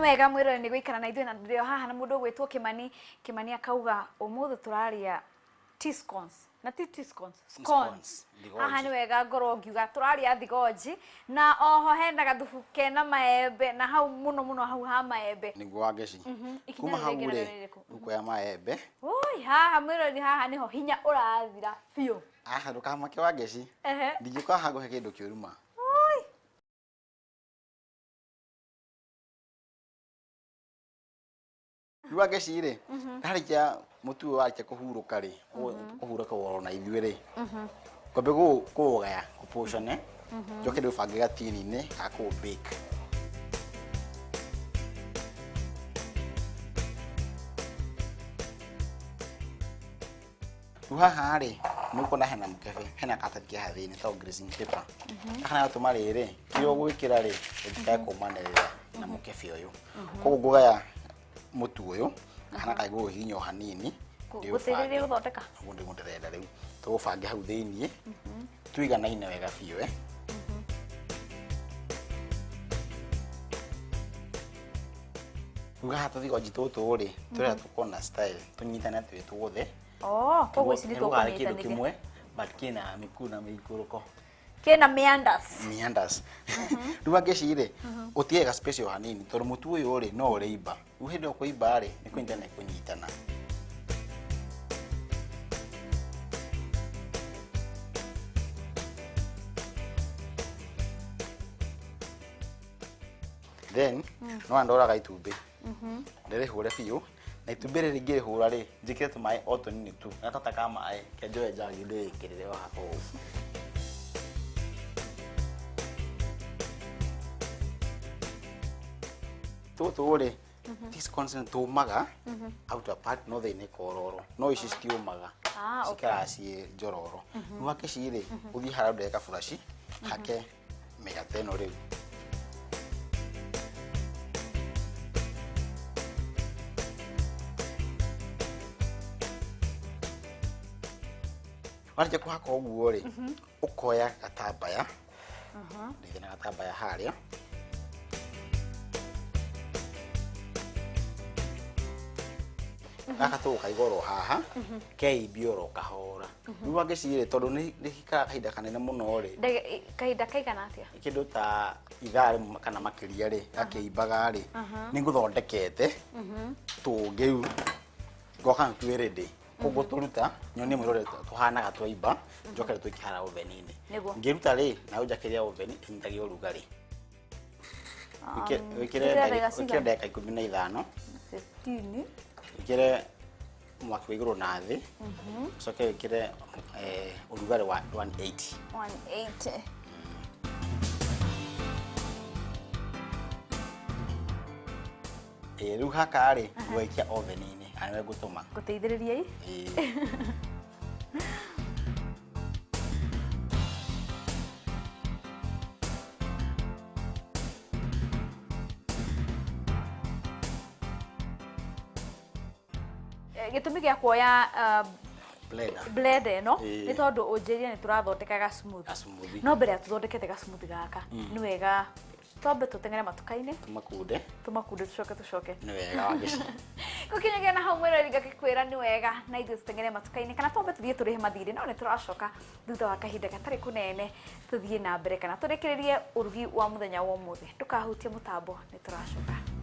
Wega mwĩrore nĩ gũikara na ithuĩ, na ndĩrĩ o haha na mũndũ ũgwĩtwo Kĩmani. Kĩmani akauga ũmũthĩ tũrarĩa tea scones, na ti tea scones, scones. Scones, thigonji. Haha nĩ wega ngorwo ngiuga tũrarĩa thigonji, na oho hena gathubu kena maembe, na hau mũno mũno hau ha maembe. Nĩguo, Wangeci. Ikinya Kuma hau rĩrĩ rĩ, rĩngĩ narĩo nĩ rĩrĩkũ? Ũkuoya maembe. Ui, haha mwĩrori, haha nĩho hinya ũrathira biũ. Aha, ndũkamake, Wangeci. Ndingĩũka haha ngũhe kĩndũ kĩũru ma. Ui. Rĩu, Wangeci rĩ, ndarĩkia mũtu ũyũ, warĩkia kũhurũka rĩ, kũhurũka oro na ithuĩ rĩ, ngwambe kũũgaya, kũpũcane, njoke ndĩũbange gatini-inĩ ga kũ bake. Rĩu haha rĩ, nĩ ũkuona hena mũkebe, hena karatathi ke haha thĩinĩ, ta greasing paper. Gaka nĩ gatũma rĩrĩ, kĩrĩa ũgwĩkĩra rĩ, gĩtikae kũmanĩrĩra na mũkebe ũyũ. Koguo ngũgaya mũtu ũyũ, gahana kaĩ gũũhihinya o hanini. Gũteithĩrĩria gũthondeka. Ũguo nĩguo ndĩrenda. Rĩu tũgũbange hau thĩiniĩ tuiganaine wega biũ, eh. Rĩu haha tũthigonji tũtũ rĩ, tũrĩa tũkorwo na style tũnyitane twĩ tuothe. Oh, koguo ici nĩ Nĩgũkarĩ kĩndũ tũkũnyitanĩria. Kĩmwe but kĩna mĩkuru na mĩikũrũko. Kĩna meanders. Meanders. Rĩu Wangeci rĩ, ũtige ga space o hanini, tondũ mũtu ũyũ rĩ, no ũrĩimba. Rĩu hĩndĩ ĩyo kũimba rĩ, nĩ kũnyitana kũnyitana. Then no ndoraga itumbĩ, ndĩrĩhũre biũ, na itumbĩ rĩrĩ ngĩrĩhũra rĩ, njĩkĩre tũmaĩ o tũnini tu, gatata ka maĩ ke njoe njagi ndĩĩkĩrĩre o haha ũũ. Tũtũ rĩ, this constant tũmaga outer part no thĩinĩ kororo, no ici citiũmaga. Ah, okay. Cikaraga ciĩ njororo. Rĩu Wangeci rĩ, ũthiĩ harĩa ũndere kaburaci hake mĩgate ĩno rĩu. Warĩkia kũhaka ũguo rĩ, ũkoya gatambaya, ndĩthĩ na gatambaya harĩa, gaka tũgũkaigwo haha keimbie oro kahora. Rĩu Wangeci rĩ, tondũ nĩ gĩikaraga kahinda kanene mũno rĩ, Kahinda kaigana atĩa? Kĩndũ ta ithaa rĩmwe kana makĩria rĩ, gakĩimbaga rĩ, nĩ ngũthondekete tũngĩ. Rĩu ngoka twĩ ready, koguo tũruta nyonie mwĩrore tũhanaga twaimba, njokere tũikie harĩa oven-inĩ. Ngĩruta rĩ, na ũnjakĩrie oven ĩnyitagie ũrugarĩ. Wĩkĩre Wĩkĩre ndagĩka wĩkĩre cigana? Ndagĩka 15. 15. Wĩkĩre mwaki wa igũrũ na thĩ, ũcoke wĩkĩre ũrugarĩ wa 180. 180. Ĩ, rĩu haka rĩ, ngũgaikia oven-inĩ, na nĩwe ngũtũma. Ngũteithĩrĩria i. Ĩĩ. Gĩtũmi gĩa kuoya blender. Blender ĩno Ĩĩ. nĩ tondũ ũnjĩrire nĩ tũrathondeka ga smoothie. Ga smoothie. No mbere ya tũthondekete ga smoothie gaka, nĩ wega twambe tũteng'ere matuka-inĩ. Tũmakunde. Tũmakunde, tũcoke. Nĩ wega, Wangeci. Gũkinyagia na hau, mwĩrori, ngakĩkwĩra nĩ wega na ithuĩ tũteng'ere matuka-inĩ, kana twambe tũthiĩ tũrĩhe mathirĩ, no nĩ tũracoka thutha wa kahinda gatarĩ kũnene tũthiĩ na mbere kana tũrĩkĩrĩrie ũrugi wa mũthenya wa ũmũthĩ. Ndũkahutie mũtambo, nĩ tũracoka.